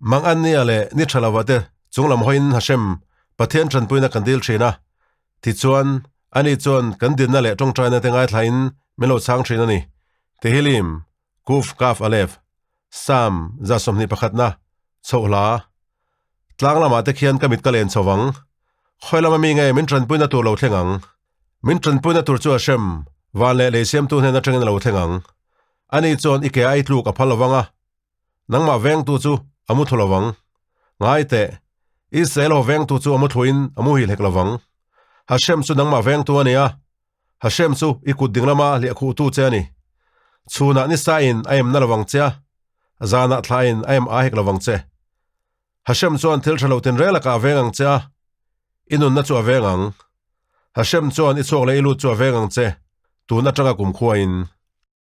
Mang an nia leh ni tha lova te chunglam hawiin Hashem, Pathian tanpuina kan dil thin a. Tichuan, ani chuan kan dinna leh tawngtaina te ngaithlain min lo chhang thin a ni. Tehillim, Kuf Kaf Aleph, Psalm 21 na, chhoh hla. Tlang lamah te khian ka mit ka len chho vang. Khawi lama mi nge min tanpuina tur lo thleng ang? Min tanpuina tur chu Hashem, van leh lei siamtu hnen atangin a lo thleng ang. Ani chuan i ke a i tluk a phal lovang a, Nangmah vengtu chu a mu thu lovang. Ngai teh, Israel ho vengtu chu a mu thuin a muhil hek lovang. Hashem chu nangmah vengtu a ni a, Hashem chu i kut ding lama hliah khuhtu che a ni. Chhunah ni sain a em na lovang che a, zanah thlain a em aa hek lovang che. Hashem chuan thil tha lo tinreng lakah a veng ang che a, i nunna chu a veng ang. Hashem chuan i chhuak leh i lut chu a veng ang che, tun atanga kumkhuain.